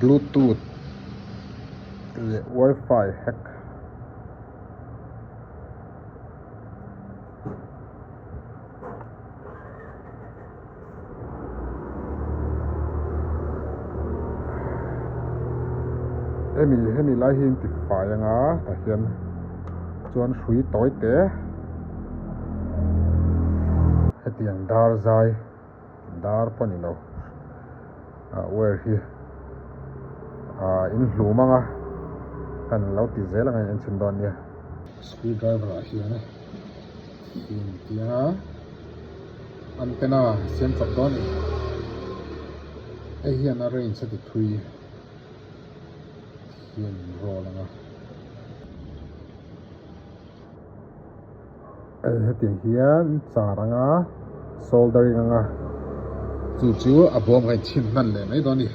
Bluetooth leh wifi hack. Hemi hemi lai hi inti fai anga tah hian chuan hrui tawi te hetiang dar zai dar pawh ni lo ah wire hi ah in hlum anga kan lo ti zel anga in enchhin dawn nia. Screw driver ah hian inti anga antenna siam chawp dawn a ni hei hian a range a ti thui hian roll anga hei hetiang hian char anga soldering anga chu chu a bawm kha in chhin hman leh mai dawn a ni.